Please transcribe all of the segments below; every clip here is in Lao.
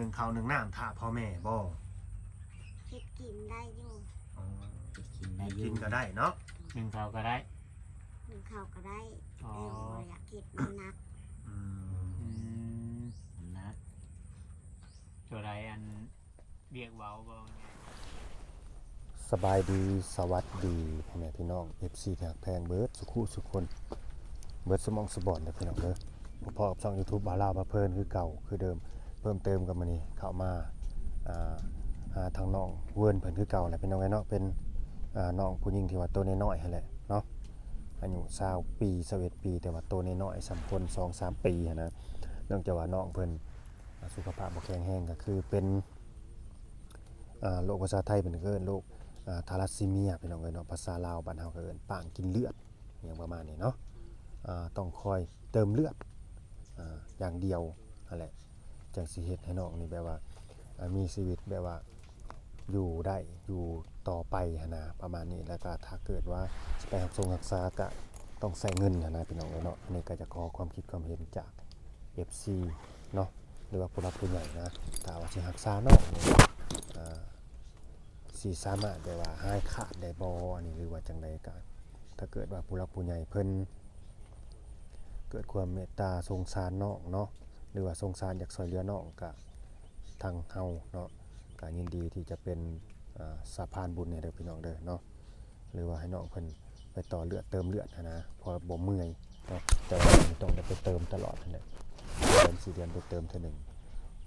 ໜຶ້ງເຂົ້າໜຶ້ງນ້ຳຖ້າພໍ່ແມ່ບໍ່? ເຮັດກິນໄດ້ຢູ່. ອໍ ເຮັດກິນໄດ້ຢູ່ ກິນກໍໄດ້ເນາະ. ໜຶ້ງເຂົ້າກໍໄດ້ ໜຶ້ງເຂົ້າກໍໄດ້. ອໍ ແຕ່ບໍ່ຢາກເຮັດ ມັນໜັກ. ອືມ ອືມ ມັນໜັກ. ໂຕໃດອັນ ວຽກເວົ້າບໍ່ງ່າຍ. ສະບາຍດີ ສະຫວັດດີ ພໍ່ແມ່ພີ່ນ້ອງ ເອັຟຊີ ທີ່ຮັກແພງເບິດສຸຂູສຸຄົນ ເບິດສະໝອງສະບອນເດີພີ່ນ້ອງເດີ. ພົບພໍ້ກັບຊ່ອງຢູທູບບ່າວລາວພາເພີນຄືເກົ່າຄືເດີມ. ເພີ່ມເຕີມກັບມື້ນີ້ເຂົ້າມາ ອ່າ ຫາທາງນ້ອງເວີນເພິ່ນຄືເກົ່າແຫຼະພີ່ນ້ອງເອີຍເນາະ. ເປັນ ອ່າ ນ້ອງຜູ້ຍິງທີ່ວ່າໂຕນ້ອຍໆຫັ້ນແຫຼະເນາະ ອາຍຸຊາວປີ ຊາວເອັດປີ ແຕ່ວ່າໂຕນ້ອຍໆສ່ຳຄົນສອງສາມປີຫັ້ນນະ. ເນື່ອງຈາກວ່ານ້ອງເພິ່ນ ອ່າ ສຸຂະພາບບໍ່ແຂງແຮງ ກໍຄືເປັນ ອ່າ ໂລກພາສາໄທເພິ່ນກໍເອີ້ນໂລກ ອ່າ ທາລັດຊີເມຍ ພີ່ນ້ອງເອີຍເນາະ. ພາສາລາວບ້ານເຮົາກໍເອີ້ນປາງກິນເລືອດ ຫຍັງປະມານນີ້ເນາະ. ອ່າ ຕ້ອງຄອຍເຕີມເລືອດ ອ່າ ຢ່າງດຽວຫັ້ນແຫຼະ ຈັ່ງຊິເຮັດໃຫ້ນ້ອງນີ້ແບບວ່າ ອ່າ ມີຊີວິດແບບວ່າ ຢູ່ໄດ້ ຢູ່ຕໍ່ໄປຫັ້ນນະ ປະມານນີ້. ແລ້ວກໍຖ້າເກີດວ່າຊິໄປຮັກຊົງຮັກສາ ກະຕ້ອງໃຊ້ເງິນຫັ້ນນະ ພີ່ນ້ອງເອີຍເນາະ. ອັນນີ້ກໍຢາກຂໍຄວາມຄິດຄວາມເຫັນຈາກ ເອັຟຊີ ເນາະ ຫຼືວ່າຜູ້ຫຼັກຜູ້ໃຫຍ່ນະ ຖ້າວ່າຊິຮັກສານ້ອງນີ້ ອ່າ ຊິສາມາດແບບວ່າຫາຍຂາດໄດ້ບໍ່ ອັນນີ້ ຫຼືວ່າຈັ່ງໃດ. ກໍຖ້າເກີດວ່າຜູ້ຫຼັກຜູ້ໃຫຍ່ເພິ່ນເກີດຄວາມເມດຕາສົງສານນ້ອງເນາະ ຫຼືວ່າສົງສານຢາກຊ່ວຍເຫຼືອນ້ອງ ກະທາງເຮົາເນາະ ກະຍິນດີທີ່ຈະເປັນ ອ່າ ສະພານບຸນໃຫ້ເດີພີ່ນ້ອງເດີເນາະ. ຫຼືວ່າໃຫ້ນ້ອງເພິ່ນໄປຕໍ່ເລືອດເຕີມເລືອດຫັ້ນນະ ເພາະບໍ່ເມື່ອຍເນາະ. ແຕ່ວ່າຕ້ອງໄດ້ໄປເຕີມຕະຫຼອດຫັ້ນແຫຼະ ເດືອນສີ່ເດືອນໄປເຕີມເທື່ອໜຶ່ງ.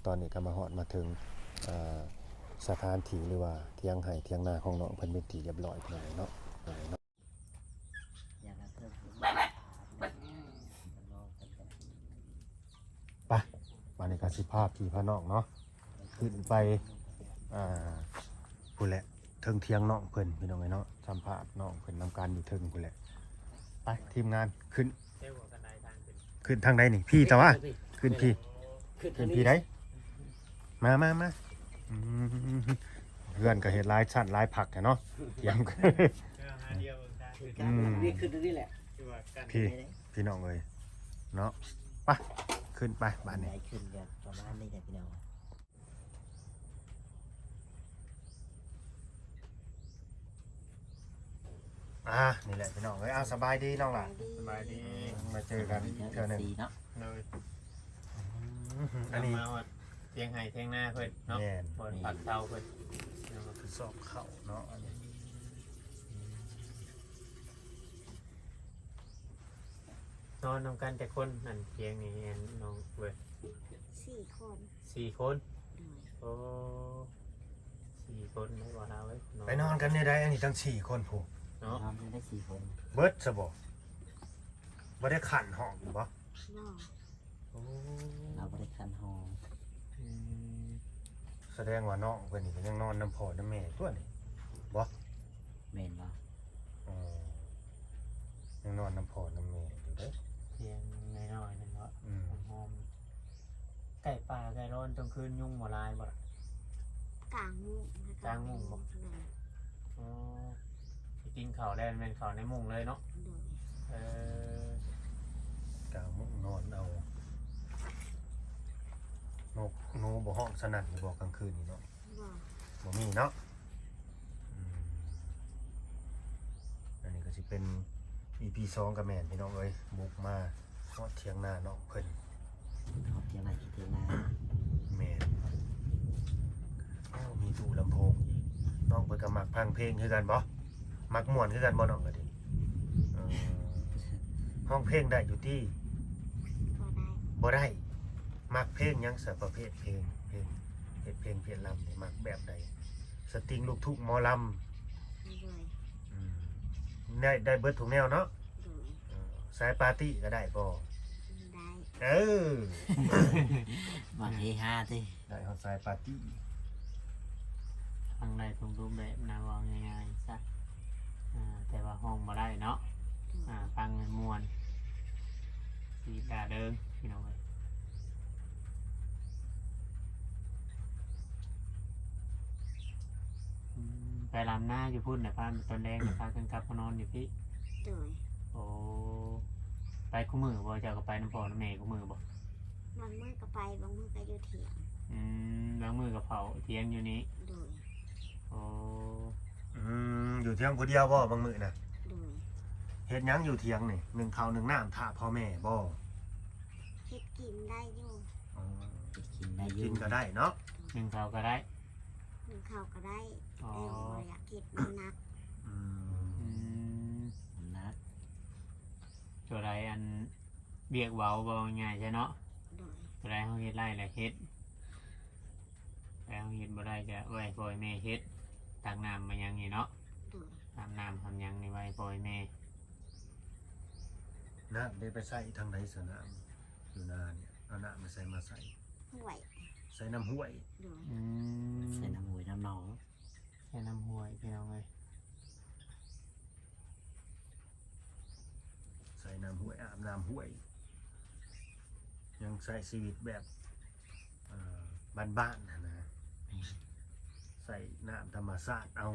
ຕອນນີ້ກໍມາຮອດມາເຖິງ ອ່າ ສະຖານທີ່ ຫຼືວ່າຖຽງໄຮ່ຖຽງນາຂອງນ້ອງເພິ່ນເປັນທີ່ຮຽບຮ້ອຍພີ່ນ້ອງເນາະ. ໄປ ບາດນີ້ກໍຊິພາພີ່ພານ້ອງເນາະ ຂຶ້ນໄປ ອ່າ ພຸ້ນແຫຼະ ເທິງຖຽງນ້ອງເພິ່ນພີ່ນ້ອງເອີຍເນາະ. ສຳພາດນ້ອງເພິ່ນນຳກັນຢູ່ເທິງພຸ້ນແຫຼະ. ໄປ ທີມງານ ຂຶ້ນ ຂຶ້ນທາງໃດນີ້? ພີ້ຕະວະ ຂຶ້ນພີ້ ຂຶ້ນພີ້ໃດ໋. ມາ ມາ ມາ ອືມ ເຮືອນກໍເຮັດຫຼາຍຊັ້ນຫຼາຍພັກແທ້ເນາະ ຕຽມ ອືມ ຂຶ້ນທາງນີ້ແຫຼະ ພີ່ ພີ່ນ້ອງເອີຍເນາະ. ໄປ ຂຶ້ນໄປບາດນີ້ ຂຶ້ນກໍປະມານນີ້ແຫຼະພີ່ນ້ອງ. ອ່າ ນີ້ແຫຼະພີ່ນ້ອງເອີຍ. ເອົາ ສະບາຍດີນ້ອງຫຼ້າ ສະບາຍດີ ມາເຈີກັນອີກເທື່ອໜຶ່ງເນາະ. ໂດຍ ອືມ ອັນນີ້ມາຮອດຖຽງໄຮ່ຖຽງນາເພິ່ນເນາະ ແມ່ນ ບ່ອນພັກເຊົາເພິ່ນ ຄືຊອກເຂົ້າເນາະ. ນອນນຳກັນຈັກຄົນ ອັນຖຽງນີ້ ອັນນ້ອງເວີຍ? ສີ່ຄົນ ສີ່ຄົນ. ໂດຍ ໂອ້ ສີ່ຄົນ ໄດ້ບໍ່ລາວເອີຍ ໄປນອນກັນແນວໃດ ອັນນີ້ຕັ້ງສີ່ຄົນພຸ້ນເນາະ. ນອນກັນໄດ້ສີ່ຄົນ ເບິດຊະບໍ່? ບໍ່ໄດ້ຂັ້ນຫ້ອງຢູ່ບໍ່? ບໍ່ ໂອ້ ລາວບໍ່ໄດ້ຂັ້ນຫ້ອງ. ອືມ ສະແດງວ່ານ້ອງເພິ່ນນີ້ກໍຍັງນອນນຳພໍ່ນຳແມ່ຕົວະນີ້ ບໍ່? ແມ່ນບໍ່? ອໍ ຍັງນອນນຳພໍ່ນຳແມ່ຢູ່ເດ້. ຖຽງນ້ອຍໆນັ້ນເນາະ ອືມ ຫອມໆ ໃກ້ປ່າໃກ້ດອນ ກາງຄືນຍຸງບໍ່ຫຼາຍບໍ່ລະ? ກາງມຸ້ງ ກາງມຸ້ງບໍ່? ໂດຍ ອໍ ໄປກິນເຂົ້າແລ້ວແມ່ນເຂົ້າໃນມຸ້ງເລີຍເນາະ. ໂດຍ ເອີ ກາງມຸ້ງນອນເອົາ. ນົກໜູບໍ່ຮ້ອງສະໜັ່ນຢູ່ບໍ່ກາງຄືນນີ້ເນາະ? ບໍ່ ບໍ່ມີເນາະ. ອືມ ອັນນີ້ກໍຊິເປັນ ອີພີ ສອງ ກໍແມ່ນພີ່ນ້ອງເອີຍ ບຸກມາຮອດຖຽງນານ້ອງເພິ່ນ ຮອດຖຽງນາ ຖຽງນາ ແມ່ນ. ໂອ້ ມີຕູ້ລຳໂພງອີກ ນ້ອງເພິ່ນກໍມັກຟັງເພງຄືກັນບໍ່? ມັກມ່ວນຄືກັນບໍ່ນ້ອງກໍດີ? ເອີ ຮ້ອງເພງໄດ້ຢູ່ຕິ? ບໍ່ໄດ້ ບໍ່ໄດ້. ມັກເພງຫຍັງຊະ? ປະເພດເພງ ເພງ ເຮັດເພງເພງລຳນີ້ມັກແບບໃດ? ສະຕິງ ລູກທຸ້ງ ໝໍລຳ? ໂດຍ ອືມ ໄດ້ ໄດ້ເບິດທຸກແນວເນາະ. ໂດຍ ເອີ ສາຍປາຕີ້ກໍໄດ້ບໍ່? ໄດ້ ເອີ ມັກເຮຮາຕິ? ໄດ້ຮອດສາຍປາຕີ້ ຟັງໄດ້ທຸກຮູບແບບນະ ເວົ້າງ່າຍໆຊະ. ອ່າ ແຕ່ວ່າຮ້ອງບໍ່ໄດ້ເນາະ. ອືມ ອ່າ ຟັງແລ້ວມ່ວນ ສີດດາເດີງ ພີ່ນ້ອງເອີຍ. ອືມ ໄປລຳນາຢູ່ພຸ້ນນະ ພາ ຕອນແລງນະ ພາກັນກັບມານອນຢູ່ພີ້? ໂດຍ ໂອ້ ໄປຄູ່ມື້ບໍ່? ເຈົ້າກໍໄປນຳພໍ່ນຳແມ່ຄູ່ມື້ບໍ່? ບາງມື້ກໍໄປ ບາງມື້ກໍຢູ່ຖຽງ. ອືມ ມື້ກັບເຂົ້າຖຽງຢູ່ນີ້. ໂດຍ. ໂອ້ ອືມ ຢູ່ຖຽງຜູ້ດຽວບໍ່ບາງມື້ນະ? ໂດຍ. ເຮັດຫຍັງຢູ່ຖຽງນີ້? ໜຶ້ງເຂົ້າໜຶ້ງນ້ຳຖ້າພໍ່ແມ່ບໍ່? ເຮັດກິນໄດ້ຢູ່. ອໍ ເຮັດກິນໄດ້ຢູ່ ກິນກໍໄດ້ເນາະ. ໜຶ້ງເຂົ້າກໍໄດ້ ໜຶ້ງເຂົ້າກໍໄດ້. ອໍ ແຕ່ວ່າບໍ່ຢາກເຮັດ ມັນໜັກ. ອືມ ອືມ ມັນໜັກ. ຕົວໃດອັນວຽກເບົາ ເວົ້າງ່າຍໆຊະເນາະ. ໂດຍ. ຕົວໃດເຮົາເຮັດໄດ້ລະເຮັດ ແຕ່ເຮົາເຮັດບໍ່ໄດ້ກະໄວ້ໃຫ້ພໍ່ໃຫ້ແມ່ເຮັດ ຕັກນ້ຳມາຫຍັງນີ້ເນາະ. ໂດຍ. ອາບນ້ຳອາບຫຍັງນີ້ໄວ້ໃຫ້ພໍ່ໃຫ້ແມ່. ນ້ຳໄດ້ໄປໃຊ້ທາງໃດຊະ ນ້ຳຢູ່ນານີ້ ເອົານ້ຳມາໃສມາໃຊ້? ຫ້ວຍ. ໃສ່ນ້ຳຫ້ວຍ. ໂດຍ. ອືມ ໃສ່ນ້ຳຫ້ວຍນ້ຳໜອງ. ໃສ່ນ້ຳຫ້ວຍພີ່ນ້ອງເອີຍ ໃສ່ນ້ຳຫ້ວຍ ອາບນ້ຳຫ້ວຍ ຍັງໃຊ້ຊີວິດແບບ ເອີ ບ້ານໆຫັ້ນນະ ໃຊ້ນ້ຳທຳມະຊາດເອົາ.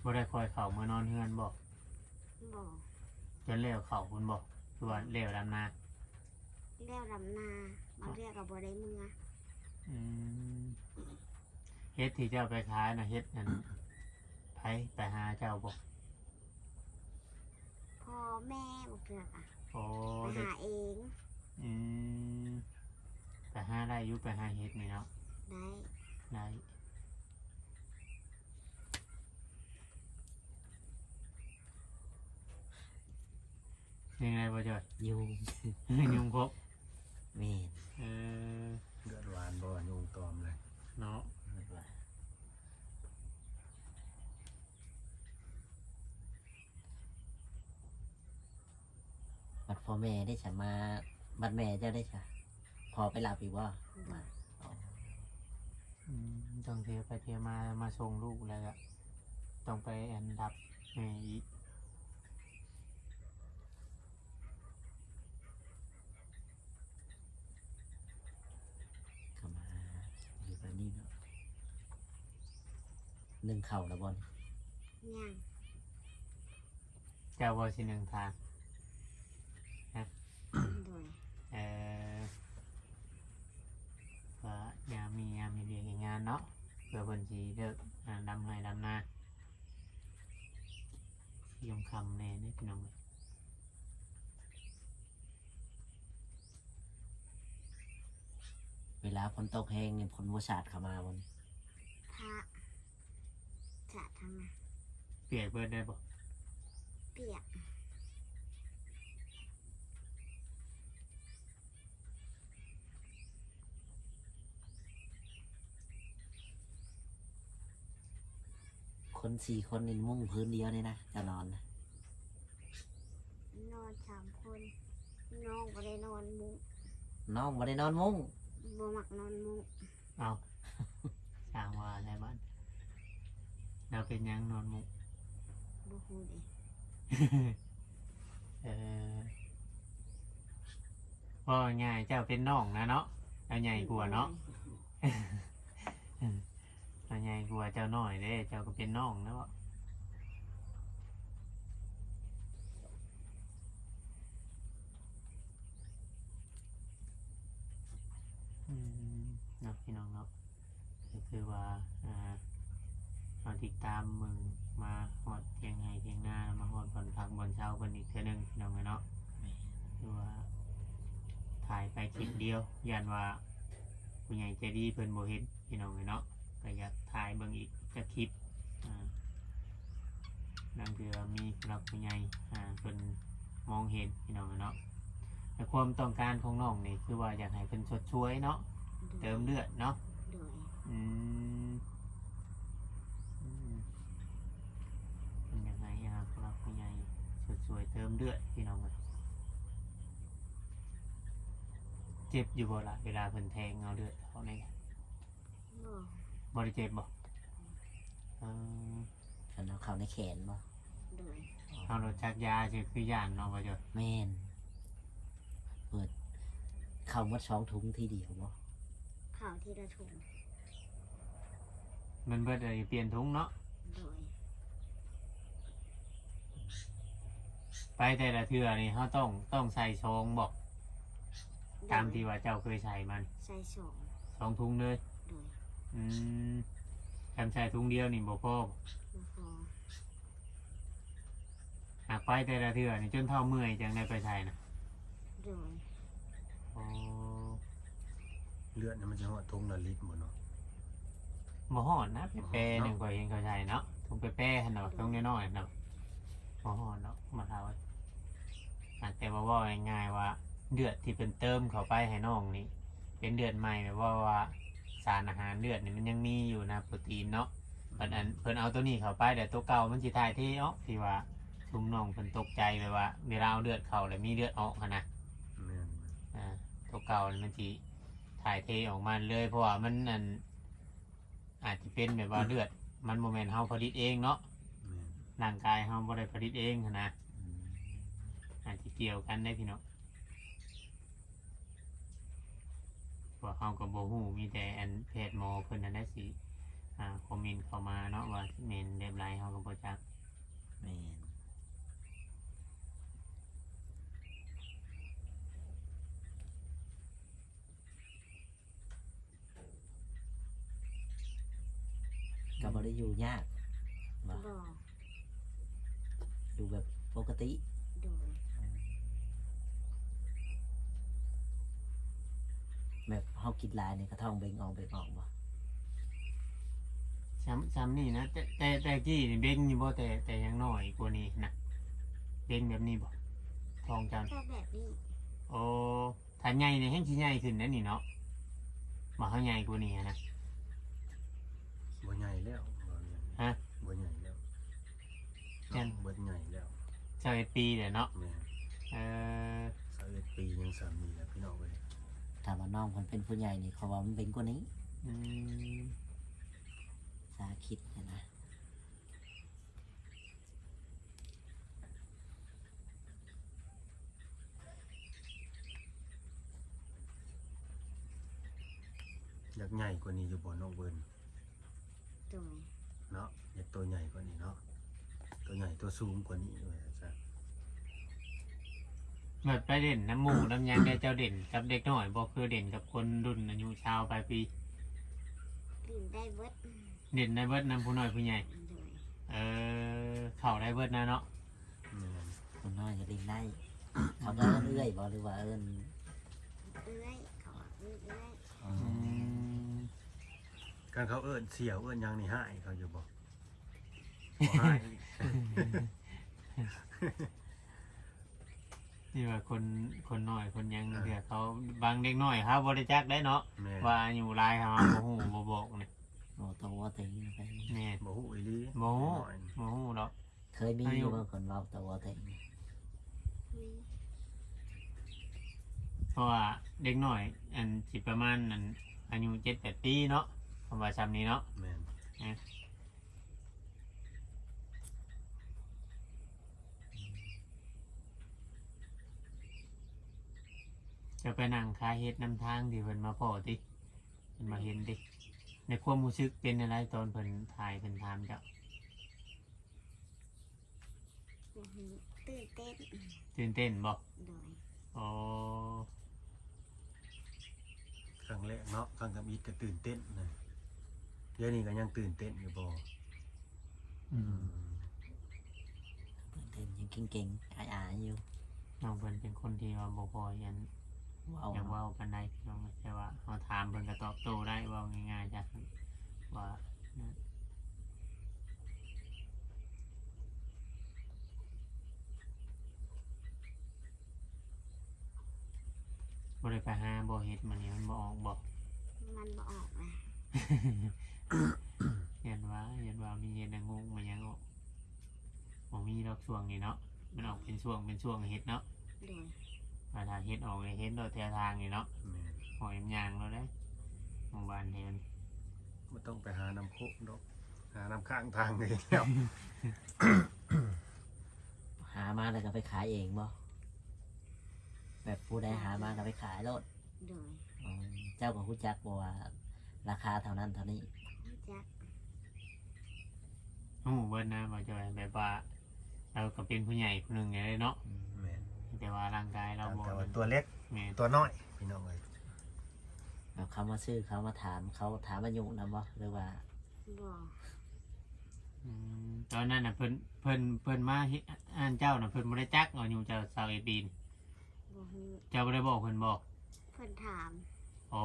ບໍ່ໄດ້ຄ່ອຍເຂົ້າມານອນເຮືອນບໍ່? ບໍ່. ຈົນແລ້ວເຂົ້າພຸ້ນບໍ່ ຄືວ່າແລ້ວດຳນາ? ແລ້ວດຳນາ ບາງເທື່ອກໍບໍ່ໄດ້ເມືອ. ອືມ ເຫັດທີ່ເຈົ້າໄປຂາຍນະ ເຫັດນັ້ນ ໃຜໄປຫາເຈົ້າບໍ່? ພໍ່ແມ່ ບາງເທື່ອກະ ໂອ້ ໄປຫາເອງ. ອືມ ໄປຫາໄດ້ຢູ່ ໄປຫາເຫັດນີ້ເນາະ. ໄດ້ ໄດ້. ຍັງໄດ້ບໍ່ຈ້ອຍ? ຍຸງ ຍຸງຄົບ. ແມ່ນ. ເອີ ເລືອດຫວານບໍ່? ຍຸງຕອມເລີຍເນາະ. ເລືອດຫວານ. ບັດພໍ່ແມ່ເດ້ຊະ ມາ ບັດແມ່ເຈົ້າເດ້ຊະ ພໍ່ໄປຮັບອີກບໍ່? ອືມ ມາ ອໍ ອືມ ຕ້ອງເທໄປເທມາ ມາສົ່ງລູກ ແລ້ວກະຕ້ອງໄປ ອັນ ຮັບແມ່ອີກ. ກໍມາຢູ່ແບບນີ້ເນາະ. ໜຶ້ງເຂົ້າແລ້ວບໍ່? ຍັງ. ເຈົ້າບໍ່ຊິໜຶ້ງທານ? ຮະ? ໂດຍ. ເອີ ກໍຍາມມີ ຍາມເຮັດວຽກເຮັດງານເນາະ ເພື່ອເພິ່ນຊິເລີກ ອາ ດຳໄຮ່ດຳນາ ຊິຄ່ຳໆແດ່ເດ້ພີ່ນ້ອງ. ເວລາຝົນຕົກແຮງນີ້ ຝົນບໍ່ສາດເຂົ້າມາບໍ່ນີ້? ພະ ສາດທາງນະ. ປຽກເບີດໄດ້ບໍ່? ປຽກ. ຄົນສີ່ຄົນນີ້ມຸ້ງພື້ນດຽວນີ້ນະ ຈະນອນນະ? ນອນສາມຄົນ. ນ້ອງບໍ່ໄດ້ນອນມຸ້ງ. ນ້ອງບໍ່ໄດ້ນອນມຸ້ງ? ບໍ່ມັກນອນມຸ້ງ. ເອົ້າ ຊ່າງວ່າແທ້ບາດ. ແລ້ວເປັນຫຍັງນອນມຸ້ງ? ບໍ່ຮູ້ເດ້. ເອີ ເວົ້າງ່າຍໆ ເຈົ້າເປັນນ້ອງນະເນາະ ລາວໃຫຍ່ກວ່າເນາະ. ລາວໃຫຍ່ກວ່າເຈົ້າໜ້ອຍເດ້ ເຈົ້າກໍເປັນນ້ອງນະເບາະ. ອືມ ເນາະ ພີ່ນ້ອງເນາະ. ກໍຄືວ່າ ອ່າ ເຮົາຕິດຕາມເບິ່ງມາຮອດຖຽງໄຮ່ຖຽງນາ ມາຮອດບ່ອນພັກບ່ອນເຊົາເພິ່ນອີກເທື່ອໜຶ່ງ ພີ່ນ້ອງເອີຍເນາະ. ແມ່ນ. ຄືວ່າຖ່າຍໄປຄລິບດຽວ ຢ້ານວ່າຜູ້ໃຫຍ່ໃຈດີເພິ່ນບໍ່ເຫັນ ພີ່ນ້ອງເອີຍເນາະ. ກໍຢາກຖ່າຍເບິ່ງອີກຈັກຄລິບ ອ່າ ລາງເທື່ອມີຜູ້ຫຼັກຜູ້ໃຫຍ່ ອ່າ ເພິ່ນມອງເຫັນ ພີ່ນ້ອງເອີຍເນາະ. ແລະ ຄວາມຕ້ອງການຂອງນ້ອງນີ້ ຄືວ່າຢາກໃຫ້ເພິ່ນຊົດຊ່ວຍເນາະ ໂດຍ ເຕີມເລືອດເນາະ. ໂດຍ. ອືມ ອືມ ເພິ່ນຢາກໃຫ້ ອ່າ ຜູ້ຫຼັກຜູ້ໃຫຍ່ຊົດຊ່ວຍເຕີມເລືອດ ພີ່ນ້ອງເອີຍ. ເຈັບຢູ່ບໍ່ລະ ເວລາເພິ່ນແທງເອົາເລືອດອອກນີ້? ບໍ່. ບໍ່ໄດ້ເຈັບບໍ່? ເອີ ຄັນເອົາເຂົ້າໃນແຂນບໍ່? ໂດຍ. ເຮົາໂດນຈັກຢາຊື່ຄືຢ້ານເນາະ ບໍ່ເຈົ້າ? ແມ່ນ. ເປີດເຂົ້າໝົດສອງຖົງທີດຽວບໍ່? ເຂົ້າທີລະຖົງ. ມັນເບິດເລີຍ ປ່ຽນຖົງເນາະ? ໂດຍ. ໄປແຕ່ລະເທື່ອນີ້ເຮົາຕ້ອງ ຕ້ອງໃສ່ຊອງບໍ່? ໂດຍ ຕາມທີ່ວ່າເຈົ້າເຄີຍໃສ່ມານີ້ ໃສ່ສອງ ສອງທຸງເລີຍ? ໂດຍ ອືມ ຄັນໃສ່ທຸງດຽວນີ້ບໍ່ພໍບໍ່? ບໍ່ພໍ. ຫາກໄປແຕ່ລະເທື່ອນີ້ຈົນເທົ້າເມື່ອຍຈັ່ງໄດ້ໄປໃສ່ນະ? ໂດຍ ອໍ ເລືອດນີ້ມັນຊິຮອດຖົງລະລິດບໍ່ເນາະ? ບໍ່ຮອດນະ ແປໆ ບໍ່ຮອດເນາະ ໜຶ່ງຂ້ອຍເຫັນເຂົາໃສ່ເນາະ ຖົງແປໆຫັ້ນດອກ ຖົງນ້ອຍໆຫັ້ນດອກ ບໍ່ຮອດດອກ ບໍ່ເທົ່າ. ອາ ແຕ່ວ່າເວົ້າງ່າຍໆວ່າ ເລືອດທີ່ເພິ່ນເຕີມເຂົ້າໄປໃຫ້ນ້ອງນີ້ ເປັນເລືອດໃໝ່ ແບບວ່າ ວ່າສານອາຫານເລືອດນີ້ມັນຍັງມີຢູ່ນະ ໂປຣຕີນເນາະ. ເພິ່ນອັນ ເພິ່ນເອົາໂຕນີ້ເຂົ້າໄປ ແລ້ວໂຕເກົ່າມັນຊິຖ່າຍເທອອກ ທີ່ວ່າຊຸມນ້ອງເພິ່ນຕົກໃຈ ແບບວ່າເວລາເອົາເລືອດເຂົ້າແລ້ວມີເລືອດອອກຫັ້ນນະ. ແມ່ນ ອ່າ ໂຕເກົ່ານີ້ມັນຊິຖ່າຍເທອອກມາເລີຍ ເພາະວ່າມັນອັນ ອາດຈະເປັນແບບວ່າເລືອດ ມັນບໍ່ແມ່ນເຮົາຜະລິດເອງເນາະ. ແມ່ນ ຮ່າງກາຍເຮົາບໍ່ໄດ້ຜະລິດເອງຫັ້ນນະ. ອືມ ອາດຈະກ່ຽວກັນເດ້ພີ່ນ້ອງ. ພວກເຮົາກໍບໍ່ຮູ້ ມີແຕ່ອັນແພດໝໍເພິ່ນຫັ້ນແຫຼະຊິ ອ່າ ຄອມເມັນເຂົ້າມາເນາະ ວ່າແມ່ນແບບໃດ ເຮົາກໍບໍ່ຈັກ. ແມ່ນ ກໍບໍ່ໄດ້ຢູ່ຍາກບໍ່? ບໍ່ ຢູ່ແບບປົກກະຕິ? ໂດຍ ແບບເຮົາກິນຫຼາຍນີ້ກະທ້ອງເບັ່ງອອກເບັ່ງອອກບໍ່? ຊ່ຳ ຊ່ຳນີ້ນະ ແຕ່ ແຕ່ ແຕ່ກີ້ນີ້ເບັ່ງຢູ່ບໍ່? ແຕ່ ແຕ່ຍັງນ້ອຍກວ່ານີ້ນະ ເບັ່ງແບບນີ້ບໍ່? ທ້ອງເຈົ້າ ແບບນີ້. ໂອ້ ຖ້າໃຫຍ່ນີ້ແຮ່ງຊິໃຫຍ່ຂຶ້ນແລ້ວນີ້ເນາະ ວ່າເຮົາໃຫຍ່ກວ່ານີ້ຫັ້ນນະ. ບໍ່ໃຫຍ່ແລ້ວ ວ່າແມ່ນ. ຮະ? ບໍ່ໃຫຍ່ແລ້ວ ແມ່ນ ເນາະ ບໍ່ໃຫຍ່ແລ້ວ. ຊາວເອັດປີແຫຼະເນາະ. ແມ່ນ ເອີ ຊາວເອັດປີຍັງສ່ຳນີ້ແຫຼະພີ່ນ້ອງເອີຍ. ຖ້າວ່ານ້ອງເພິ່ນເປັນຜູ້ໃຫຍ່ນີ້ ເຂົາວ່າມັນເປັນກວ່ານີ້. ອືມ ສາຄິດຫັ້ນນະ. ຢາກໃຫຍ່ກວ່ານີ້ຢູ່ບໍ່ນ້ອງເວີນ? ໂດຍ ເນາະ ຢາກໂຕໃຫຍ່ກວ່ານີ້ເນາະ ໂຕໃຫຍ່ໂຕສູງກວ່ານີ້ວ່າຊັ້ນ. ແບບໄປຫຼິ້ນນຳໝູ່ນຳຫຍັງໄດ້ ເຈົ້າຫຼິ້ນກັບເດັກນ້ອຍບໍ່ ຄືຫຼິ້ນກັບຄົນລຸ້ນອາຍຸຊາວປາຍປີ? ຫຼິ້ນໄດ້ເບິດ ຫຼິ້ນໄດ້ເບິດນຳຜູ້ນ້ອຍຜູ້ໃຫຍ່. ໂດຍ ເອີ ເຂົ້າໄດ້ເບິດນະເນາະ. ແມ່ນ ຄົນນ້ອຍກໍຫຼິ້ນໄດ້ ເຂົາກໍເອີ້ນເອື້ອຍບໍ່ ຫຼືວ່າເອີ້ນ ເອື້ອຍ ເຂົາວ່າເອີ້ນເອື້ອຍ. ອືມ ອືມ ຄັນເຂົາເອີ້ນສ່ຽວເອີ້ນຫຍັງນີ້ຮ້າຍເຂົາຢູ່ບໍ່? ບໍ່ຮ້າຍ. ທີ່ວ່າຄົນ ຄົນນ້ອຍຄົນຫຍັງ ອ່າ ເທື່ອເຂົາ ບາງເດັກນ້ອຍເຮົາບໍ່ໄດ້ຈັກໄດ້ເນາະ. ແມ່ນ ວ່າອາຍຸຫຼາຍເຮົາບໍ່ຮູ້ບໍ່ບອກນີ້. ເວົ້າຕະຫວໍເຕັງໄປ. ແມ່ນ ບໍ່ຮູ້ອີ່ຫຼີ ບໍ່ຮູ້ ເດັກນ້ອຍ ບໍ່ຮູ້ດອກ. ເຄີຍມີຢູ່ບໍ່ ອາຍຸ ຄົນເວົ້າຕະຫວໍເຕັງ? ມີ ເພາະວ່າເດັກນ້ອຍອັນຊິປະມານອັນອາຍຸເຈັດແປດປີເນາະ ຄຳວ່າຊ່ຳນີ້ເນາະ. ແມ່ນ ເອີ ຈະໄປນັ່ງຂາຍເຫັດນຳທາງທີ່ເພິ່ນມາພໍ້ຕິ ເພິ່ນມາເຫັນຕິ ໃນຄວາມຮູ້ສຶກເປັນແນວໃດ ຕອນເພິ່ນຖ່າຍ ເພິ່ນຖາມເຈົ້າ? ອືຮຶ ຕື່ນເຕັ້ນ. ຕື່ນເຕັ້ນບໍ່? ໂດຍ. ອໍ ຄັ້ງແລກເນາະ ຄັ້ງທຳອິດກໍຕື່ນເຕັ້ນນະ. ດຽວນີ້ກໍຍັງຕື່ນເຕັ້ນຢູ່ບໍ່? ອືມ ອືມ ຕື່ນເຕັ້ນ ຍັງເກັ່ງໆ ອາຍໆຢູ່. ນ້ອງເພິ່ນເປັນຄົນທີ່ວ່າບໍ່ຄ່ອຍອັນ ເວົ້າ ຢາກເວົ້າປານໃດພີ່ນ້ອງ ແຕ່ວ່າເຮົາຖາມເພິ່ນກໍຕອບໂຕ້ໄດ້ ເວົ້າງ່າຍໆ ຊະ ວ່າ ບໍ່ໄດ້ໄປຫາບໍ່ ເຫັດມື້ນີ້ມັນບໍ່ອອກບໍ່? ມັນບໍ່ອອກນະ. ຢ້ານວ່າ ຢ້ານວ່າມີເຫັດນາງູມາຫຍັງອອກ. ບໍ່ມີດອກຊ່ວງນີ້ເນາະ ມັນອອກເປັນຊ່ວງເປັນຊ່ວງເຫັດເນາະ. ໂດຍ. ວ່າຖ້າເຫັດອອກ ເຫັນໂລດແຖວທາງນີ້ເນາະ. ແມ່ນ. ຫອຍມັນຍ່າງໂລດເດ້ ໝູ່ບ້ານແຖວນີ້. ບໍ່ຕ້ອງໄປຫານ້ຳໂຂງດອກ ຫານ້ຳຂ້າງທາງນີ້ແລ້ວ. ຫາມາແລ້ວກໍໄປຂາຍເອງບໍ່? ແບບຜູ້ໃດຫາມາກໍໄປຂາຍໂລດ. ໂດຍ. ອືມ ເຈົ້າກໍຮູ້ຈັກບໍ່ວ່າລາຄາເທົ່ານັ້ນເທົ່ານີ້? ຮູ້ຈັກ. ຮູ້ເບິດນະ ບໍ່ຈ່ອຍ ແບບວ່າລ ລາວກໍເປັນຜູ້ໃຫຍ່ຜູ້ໜຶ່ງແລ້ວເນາະ ອືມ ແມ່ນ ແຕ່ວ່າຮ່າງກາຍລາວບໍ່ ຕ່າງແຕ່ວ່າຕົວເລັກ ແມ່ນ ຕົວນ້ອຍ ພີ່ນ້ອງເອີຍ. ແລ້ວເຂົາມາຊື້ ເຂົາມາຖາມ ເຂົາຖາມອາຍຸນຳບໍ່ ຫຼືວ່າ? ບໍ່ ອືມ ຕອນນັ້ນນະ ເພິ່ນ ເພິ່ນ ເພິ່ນມາເຮັດ ອັນເຈົ້ານະ ເພິ່ນບໍ່ໄດ້ຈັກອາຍຸເຈົ້າຊາວເອັດປີນີ້? ບໍ່ຮູ້ ເຈົ້າບໍ່ໄດ້ບອກເພິ່ນບໍ່? ເພິ່ນຖາມ ອໍ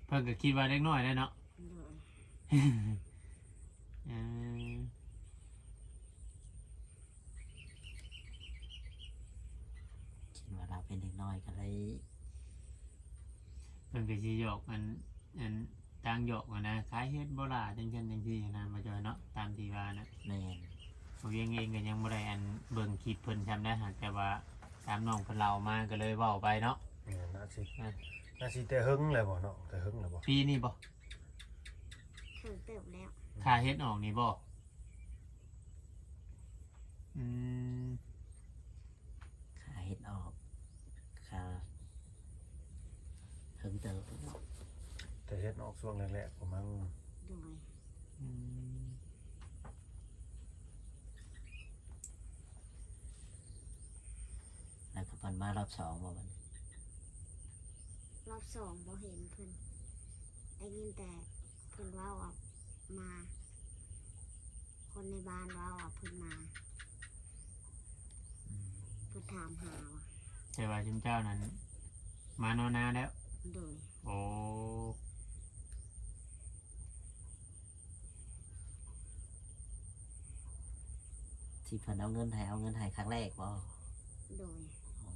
ເພິ່ນກໍຄິດວ່າເດັກນ້ອຍແຫຼະເນາະ ໂດຍ ເອີ ຄິດວ່າລາວເປັນເດັກນ້ອຍກໍເລີຍ ເພິ່ນກໍຊິຫຍອກ ອັນ ອັນ ຕ່າງຫຍອກຫັ້ນນະ ຂາຍເຫັດບໍ່ຫຼ້າ ຈັ່ງຊັ້ນຈັ່ງຊີ້ຫັ້ນນະ ບໍ່ຈ້ອຍເນາະ ຕາມທີ່ວ່ານະ ແມ່ນ ບໍ່ວຽງເອງກໍຍັງບໍ່ໄດ້ ອັນ ເບິ່ງຄລິບເພິ່ນຊ່ຳໃດ ຫາກແຕ່ວ່າຕາມນ້ອງເພິ່ນເລົ່າມາ ກໍເລີຍເວົ້າໄປເນາະ ແມ່ນ ໜ້າຊິ ອາ ໜ້າຊິແຕ່ເຫິງແລ້ວບໍ່ເນາະ ແຕ່ເຫິງແລ້ວບໍ່ ປີນີ້ບໍ່? ເຖິງເຕີບແລ້ວ ຂ້າເຫັດອອກນີ້ບໍ່? ອືມ ຂ້າເຫັດອອກ ຂ້າເຖິງເຕີບແລ້ວ ແຕ່ເຫັດອອກຊ່ວງແລກໆ ປະມານ ໂດຍ ອືມ ແລ້ວກໍເພິ່ນມາຮອບສອງບໍ່ບັດນີ້? ຮອບສອງບໍ່ເຫັນເພິ່ນ ໄດ້ຍິນແຕ່ເພິ່ນເວົ້າອອກມາ ຄົນໃນບ້ານເວົ້າວ່າເພິ່ນມາ ອືມ ເພິ່ນຖາມຫາວ່າ ແຕ່ວ່າຊຸມເຈົ້ານັ້ນມານອນນາແລ້ວ? ໂດຍ ໂອ້ ທີ່ເພິ່ນເອົາເງິນໃຫ້ ເອົາເງິນໃຫ້ຄັ້ງແລກບໍ່? ໂດຍ ອໍ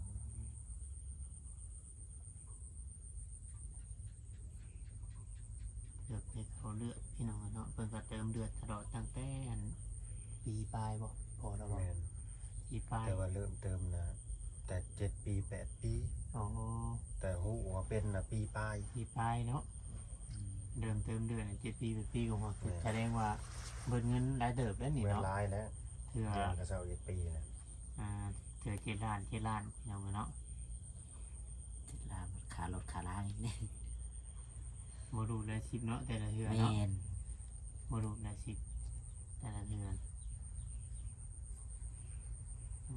ເກືອບໄດ້ເຂົ້າເລືອດພີ່ນ້ອງເນາະ ເພິ່ນກໍເຕີມເລືອດຕະຫຼອດຕັ້ງແຕ່ອັນປີປາຍບໍ່? ພໍແລ້ວບໍ່? ແມ່ນ ປີປາຍ ແຕ່ວ່າເລີ່ມເຕີມນະ ແຕ່ເຈັດປີ ແປດປີ ອໍ ແຕ່ຮູ້ວ່າເປັນນະປີປາຍ ປີປາຍເນາະ ອືມ ເລີ່ມເຕີມເດືອນເຈັດປີ ແປດປີກໍຮອດ ແມ່ນ ສະແດງວ່າເບິດເງິນຫຼາຍເຕີບແລ້ວນີ້ເນາະ ເບິດຫຼາຍແລ້ວ ເທື່ອ ເດືອນກໍຊາວເອັດປີແລ້ວ ອ່າ ເທື່ອເຈັດລ້ານ ເຈັດລ້ານ ພີ່ນ້ອງເນາະ ເຈັດລ້ານ ຄ່າລົດຄ່າລາອີກນີ້ ບໍ່ຮູ້ລາຍສິບເນາະ ແຕ່ລະເທື່ອເນາະ ແມ່ນ ບໍ່ຮູ້ລາຍສິບແຕ່ລະເທື່ອ ອື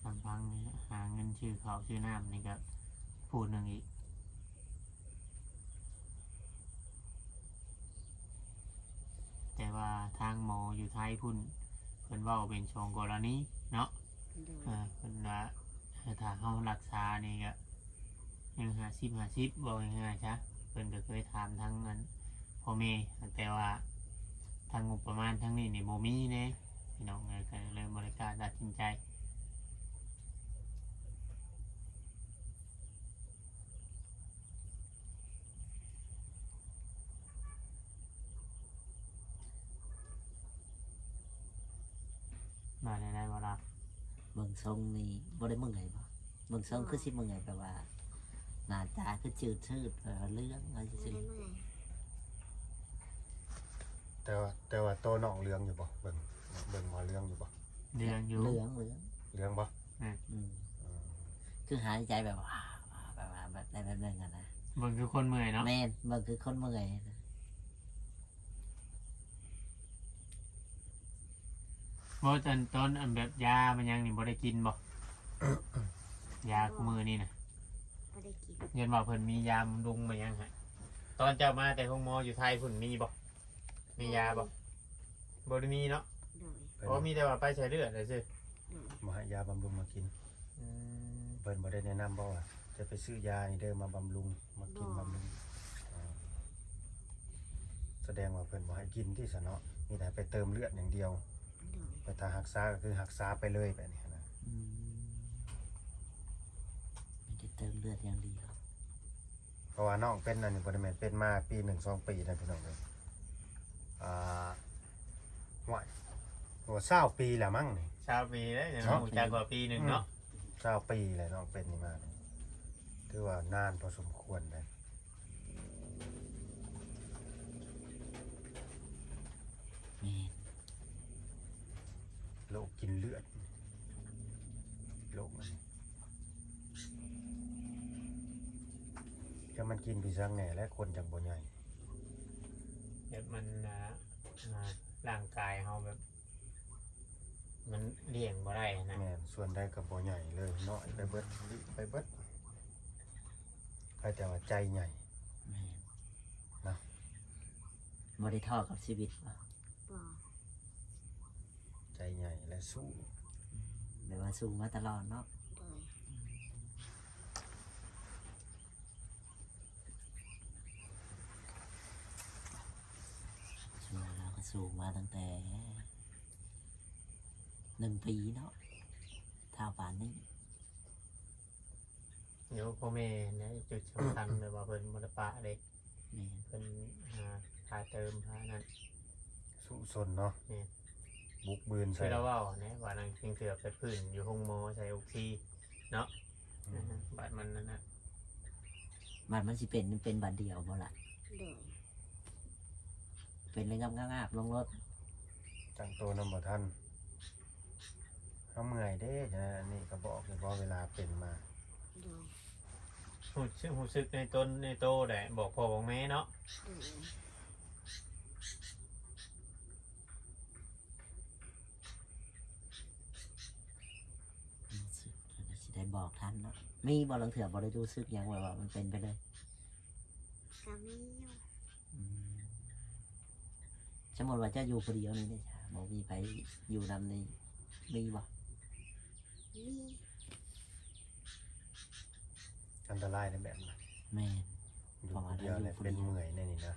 ມ ລຳພັງນີ້ຫາເງິນຊື້ເຂົ້າຊື້ນ້ຳນີ້ກໍຜູ້ໜຶ່ງອີກ ແຕ່ວ່າທາງໝໍຢູ່ໄທພຸ້ນ ເພິ່ນເວົ້າເປັນສອງກໍລະນີເນາະ ໂດຍ ເອີ ເພິ່ນວ່າ ເອີ ຖ້າເຮົາລັກສານີ້ກະຍັງຫ້າສິບຫ້າສິບ ເວົ້າງ່າຍໆຊະ ເພິ່ນກໍເຄີຍຖາມທາງອັນພໍ່ແມ່ ແຕ່ວ່າທາງງົບປະມານທາງນີ້ນີ້ບໍ່ມີເດ້ ພີ່ນ້ອງເອີຍ ກໍເລີຍບໍ່ໄດ້ກ້າຕັດສິນໃຈ. ວ່າແນວໃດບໍ່ລາວ? ເບິ່ງຊົງນີ້ບໍ່ໄດ້ເມື່ອຍບໍ່? ເບິ່ງຊົງຄືຊິເມື່ອຍ ແບບວ່າໜ້າຕາຄືຈືດຊືດ ແບບວ່າເຫຼືອງວ່າ ບໍ່ ຊື່ ໄດ້ເມື່ອຍ ແຕ່ວ່າ ແຕ່ວ່າໂຕນ້ອງເຫຼືອງຢູ່ບໍ່? ເບິ່ງ ເບິ່ງວ່າເຫຼືອງຢູ່ບໍ່? ເຫຼືອງຢູ່ ເຫຼືອງ ເຫຼືອງ ເຫຼືອງບໍ່? ອືມ ອືມ ອືມ ຄືຫາຍໃຈແບບວ່າ ແບບວ່າ ແບບໃດແບບໜຶ່ງຫັ້ນນະ ເບິ່ງຄືຄົນເມື່ອຍເນາະ ແມ່ນ ເບິ່ງຄືຄົນເມື່ອຍນະ. ບໍ່ ຕອນ ຕອນອັນແບບຢາມັນຫຍັງນີ້ບໍ່ໄດ້ກິນບໍ່? ຢາ ບໍ່ ຄູ່ມື້ນີ້ນະ ບໍ່ໄດ້ກິນ ຢ້ານວ່າເພິ່ນມີຢາບຳລຸງມາຫຍັງໃຫ້. ຕອນເຈົ້າມາແຕ່ໂຮງໝໍຢູ່ໄທພຸ້ນມີບໍ່? ມີຢາບໍ່? ບໍ່ ບໍ່ໄດ້ມີເນາະ ໂດຍ ອໍ ມີແຕ່ວ່າໄປສາຍເລືອດຊື່ໆ ໂດຍ ບໍ່ໃຫ້ຢາບຳລຸງມາກິນ ອືມ ເພິ່ນບໍ່ໄດ້ແນະນຳບໍ່ວ່າ ຈະໄປຊື້ຢານີ້ເດີ ມາບຳລຸງ ມາກິນ ບໍ່ ບຳລຸງ ອໍ ສະແດງວ່າເພິ່ນບໍ່ໃຫ້ກິນຕິຊະເນາະ ມີແຕ່ໃຫ້ໄປເຕີມເລືອດຢ່າງດຽວ ໂດຍ ແຕ່ຖ້າຮັກສາກໍຄືຮັກສາໄປເລີຍແບບນີ້ນະ ອືມ ມີແຕ່ເຕີມເລືອດຢ່າງດຽວ. ເພາະວ່ານ້ອງເປັນອັນນີ້ບໍ່ໄດ້ແມ່ນເປັນມາປີໜຶ່ງສອງປີນະພີ່ນ້ອງເອີຍ ອ່າ ຫ້ວຍ ໂອ້ ຊາວປີແລ້ວມັ້ງນີ້ ຊາວປີແລ້ວ ເນາະ ຮູ້ຈັກວ່າປີໜຶ່ງເນາະ ອືມ ຊາວປີແລ້ວນ້ອງເປັນນີ້ມາ ຖືວ່ານານພໍສົມຄວນເດ້ ແມ່ນ ໂລກກິນເລືອດ ໂລກອັນນີ້ ຈະມັນກິນໄປສັງແດ່ ແລະຄົນຈັ່ງບໍ່ໃຫຍ່ ແບບມັນ ອ່າ ອ່າ ຮ່າງກາຍເຮົາແບບ ມັນລ້ຽງບໍ່ໄດ້ນະ. ແມ່ນ ສ່ວນໃດກໍບໍ່ໃຫຍ່ເລີຍ ນ້ອຍໄປເບິດ ລິໄປເບິດ ໃຜແຕ່ວ່າໃຈໃຫຍ່. ແມ່ນ ເນາະ ບໍ່ໄດ້ທໍ້ກັບຊີວິດບໍ່? ບໍ່ ໃຈໃຫຍ່ ແລະ ສູ້ ແບບວ່າສູ້ມາຕະຫຼອດເນາະ. ໂດຍ ສ່ວນລາວກໍສູ້ມາຕັ້ງແຕ່ໜຶ່ງປີເນາະ ຖ້າປານນີ້. ໂຍ ພໍ່ແມ່ແຫຼະຈຸດສຳຄັນ ແບບວ່າເພິ່ນບໍ່ໄດ້ປະເດ້. ແມ່ນ ເພິ່ນຫາ ຫາເຕີມ ຫານັ້ນ ສູ້ຊົນເນາະ. ແມ່ນ ບຸກບືນໃສ່ ຄືລາວເວົ້າແຫຼະ ວ່າລາງເທື່ອໄປຟື້ນຢູ່ໂຮງໝໍໃສ່ອົກຊີເນາະ. ອືມ ບາດມັນນັ້ນນະ ບາດມັນຊິເປັນ ເປັນບາດດຽວບໍ່ລະ? ໂດຍ ເປັນເລີຍງາບໆໆ ລົງລົດ ຕັ້ງໂຕນຳບໍ່ທັນ. ເຮົາເມື່ອຍເດ້ ອັນນີ້ກໍບອກຢູ່ບໍ່ ເວລາເປັນມາ. ໂດຍ ຮູ້ສຶກ ຮູ້ສຶກໃນຕົນໃນໂຕແຫຼະ ບອກພໍ່ບອກແມ່ເນາະ. ໂດຍ ຮູ້ສຶກ ກໍຊິໄດ້ບອກທັນເນາະ. ມີບໍ່ ລາງເທື່ອບໍ່ໄດ້ຮູ້ສຶກຫຍັງ ແບບວ່າມັນເປັນໄປເລີຍ? ກໍມີຢູ່. ອືມ ສົມມຸດວ່າເຈົ້າຢູ່ຜູ້ດຽວນີ້ເດ້ ບໍ່ມີໃຜຢູ່ນຳນີ້ ມີບໍ່? ມີ. ອັນຕະລາຍໃນແບບນັ້ນ. ແມ່ນ ຢູ່ຜູ້ດຽວແຫຼະ ເປັນເມື່ອຍແນວນີ້ນະ.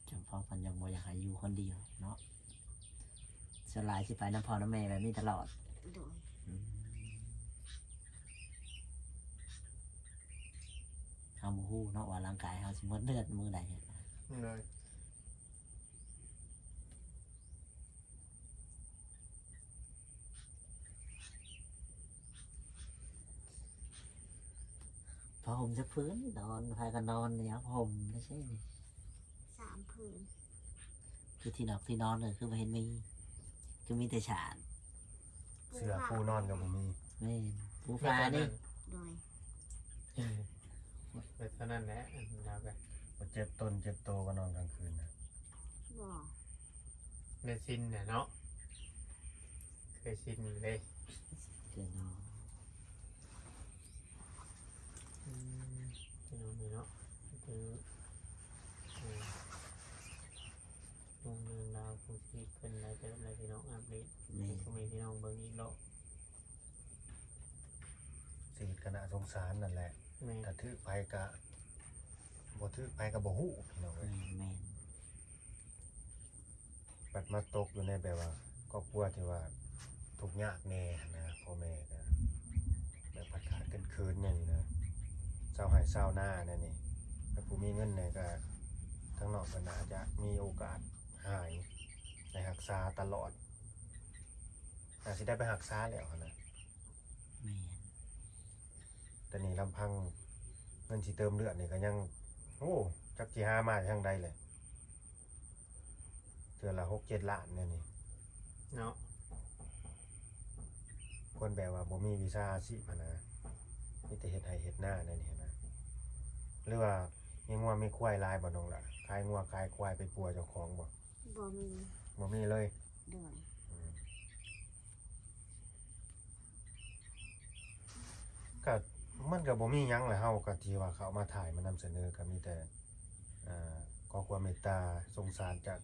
ເຈົ້າພໍ່ເພິ່ນຍັງບໍ່ຢາກໃຫ້ຢູ່ຄົນດຽວເນາະ. ສ່ວນຫຼາຍຊິໄປນຳພໍ່ນຳແມ່ແບບນີ້ຕະຫຼອດ. ໂດຍ ອືມ ເຮົາບໍ່ຮູ້ເນາະວ່າຮ່າງກາຍເຮົາຊິໝົດເລືອດມື້ໃດ. ໂດຍ ຜ້າຫົ່ມຈັກຜືນ ນອນ ພາກັນນອນນີ້ ເອົາຜ້າຫົ່ມໄດ້ໃຊ້ນີ້ ສາມຜືນ. ຄືທີ່ນອນ ທີ່ນອນກໍຄືບໍ່ເຫັນມີ ຄືມີແຕ່ສານ. ເສື້ອປູນອນກໍບໍ່ມີ. ແມ່ນ ປູຝານີ້. ໂດຍ ໄປເທົ່ານັ້ນແຫຼະ ອັນລາວກໍບໍ່ເຈັບຕົນເຈັບໂຕ ກໍນອນກາງຄືນນະ. ບໍ່ ໄດ້ຊິນແຫຼະເນາະ ເຄີຍຊິນເດ້ ເຄີຍນອນ. ອືມ ພີ່ນ້ອງເອີຍເນາະ ຄື ເອີ ເລື່ອງລາວຂອງຊີວິດເພິ່ນຫຼາຍເຕີບແລ້ວ ພີ່ນ້ອງ ອັບເດດ ແມ່ນ ໃຫ້ພໍ່ແມ່ພີ່ນ້ອງເບິ່ງອີກເນາະ. ຊີວິດກໍໜ້າສົງສານນັ້ນແຫຼະ. ແມ່ນ ຖ້າຖືກໃຜກໍ ບໍ່ຖືກໃຜກໍບໍ່ຮູ້ ພີ່ນ້ອງເອີຍ. ແມ່ນ ແມ່ນ. ບັດມາຕົກຢູ່ໃນແບບວ່າຄອບຄົວທີ່ວ່າທຸກຍາກແດ່ຫັ້ນນະ ພໍ່ແມ່ກໍແບບຂາດໆເຂີນໆແນວນີ້ນະ ຊາວໄຮ່ຊາວນາແນວນີ້ ແບບຜູ້ມີເງິນແດ່ກໍ ທາງນ້ອງກໍໜ້າຈະມີໂອກາດຫາຍ ໄດ້ຮັກສາຕະຫຼອດ ໜ້າຊິໄດ້ໄປຮັກສາແລ້ວຫັ້ນນະ. ແມ່ນ ແຕ່ນີ້ລຳພັງເງິນຊິເຕີມເລືອດນີ້ກໍຍັງ ໂອ້ ຈັກຊິຫາມາທາງໃດແຫຼະ ເທື່ອລະຫົກເຈັດລ້ານແນວນີ້ເນາະ. ຄົນແບບວ່າບໍ່ມີວິຊາອາຊີບຫັ້ນນະ ມີແຕ່ເຮັດໄຮ່ເຮັດນາແນວນີ້ຫັ້ນນະ ຫຼືວ່າມີງົວມີຄວາຍຫຼາຍບໍ່ນ້ອງລະ? ຂາຍງົວຂາຍຄວາຍໄປປົວເຈົ້າຂອງບໍ່? ບໍ່ມີ ບໍ່ມີເລີຍ. ໂດຍ ອືມ ກໍ ມັນກໍບໍ່ມີຫຍັງແຫຼະ ເຮົາກໍທີ່ວ່າເຂົ້າມາຖ່າຍມານຳສະເໜີ ກໍມີແຕ່ ອ່າ ຂໍຄວາມເມດຕາສົງສານຈາກ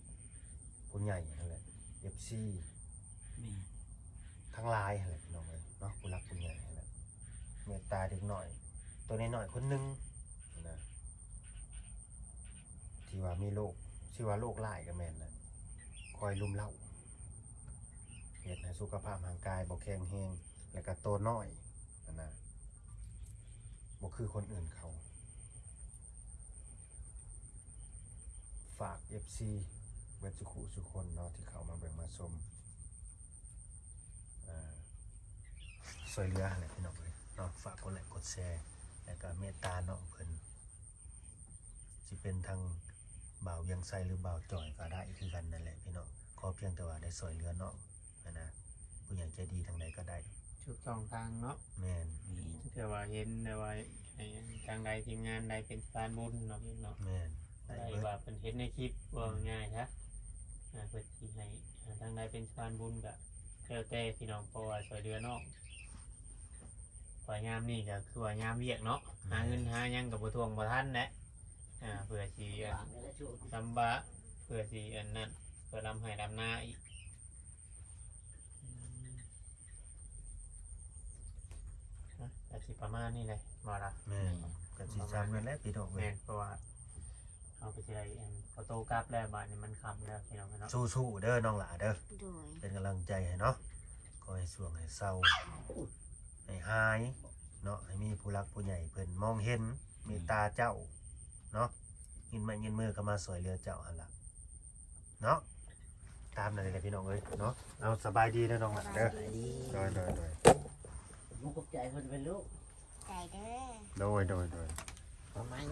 ຜູ້ໃຫຍ່ຫັ້ນແຫຼະ ເອັຟຊີ ແມ່ນ ທັງຫຼາຍຫັ້ນແຫຼະ ພີ່ນ້ອງເອີຍເນາະ ຜູ້ຫຼັກຜູ້ໃຫຍ່ຫັ້ນແຫຼະ ເມດຕາເດັກນ້ອຍ ໂຕນ້ອຍໆຄົນໜຶ່ງນະ ທີ່ວ່າມີໂລກ ຊິວ່າໂລກຮ້າຍກໍແມ່ນນະ ຄອຍລຸມເລົ້າ ເຮັດໃຫ້ສຸຂະພາບຮ່າງກາຍບໍ່ແຂງແຮງ ແລະກະໂຕນ້ອຍຫັ້ນນະ ບໍ່ຄືຄົນອື່ນເຂົາ. ຝາກເອັຟຊີເບິດສຸຂູສຸຄົນເນາະ ທີ່ເຂົ້າມາເບິ່ງມາຊົມ ອາ ຊ່ວຍເຫຼືອຫັ້ນແຫຼະ ພີ່ນ້ອງເອີຍເນາະ ຝາກກົດໄລກົດແຊ ແລະກະເມດຕານ້ອງເພິ່ນ. ຊິເປັນທາງບ່າວວຽງໄຊ ຫຼື ບ່າວຈ່ອຍກໍໄດ້ຄືກັນນັ້ນແຫຼະພີ່ນ້ອງ ຂໍພຽງແຕ່ວ່າໄດ້ຊ່ວຍເຫຼືອນ້ອງຫັ້ນນະ ຜູ້ໃຫຍ່ໃຈດີທາງໃດກໍໄດ້ ທຸກຊ່ອງທາງເນາະ. ແມ່ນ ແມ່ນ ເພື່ອວ່າເຫັນໄດ້ວ່າ ໃຫ້ທາງໃດທີມງານໃດເປັນສະພານບຸນເນາະ ພີ່ນ້ອງເນາະ. ແມ່ນ ໄດ້ວ່າເພິ່ນເຫັນໃນຄລິບ ເວົ້າງ່າຍຊະ ອ່າ ເພິ່ນຊິໃຫ້ ອ່າ ທາງໃດເປັນສະພານບຸນກະແລ້ວແຕ່ພີ່ນ້ອງ ເພາະວ່າຊ່ວຍເຫຼືອນ້ອງ ວ່າຍາມນີ້ກໍຄືວ່າຍາມວຽກເນາະ ແມ່ນ ຫາເງິນຫາຫຍັງກໍບໍ່ຖ້ວງບໍ່ທັນແຫຼະ ອ່າ ເພື່ອຊິອັນ ລຳບາກ ເພື່ອຊິອັນນັ້ນ ເພື່ອລຳໄຮ່ລຳນາອີກ ອືມ ນະ ກໍຊິປະມານນີ້ແຫຼະ ບໍ່ລະ ແມ່ນ ກໍຊິຊ່ຳນັ້ນແຫຼະພີ່ນ້ອງເອີຍ ແມ່ນ ເພາະວ່າເຮົາກໍຊິໄດ້ອັນ ຂໍໂຕກັບແລ້ວ ບາດນີ້ມັນຄ່ຳແລ້ວພີ່ນ້ອງເນາະ ສູ້ໆເດີນ້ອງຫຼ້າເດີ ໂດຍ ເປັນກຳລັງໃຈໃຫ້ເນາະ ຂໍໃຫ້ຊ່ວງໃຫ້ເຊົາ ໃຫ້ຫາຍເນາະ ໃຫ້ມີຜູ້ຫຼັກຜູ້ໃຫຍ່ເພິ່ນມອງເຫັນ ເມດຕາເຈົ້າເນາະ ຍື່ນໄມ້ຍື່ນມືເຂົ້າມາຊ່ວຍເຫຼືອເຈົ້າຫັ້ນລະເນາະ ຕາມນັ້ນແຫຼະພີ່ນ້ອງເອີຍເນາະ ເອົາ ສະບາຍດີເດີນ້ອງຫຼ້າເດີ ສະບາຍດີ ໂດຍໆໆ ຂອບໃຈເພິ່ນເປັນລູກ ໃຈເດີ ໂດຍໆໆ ປະມານ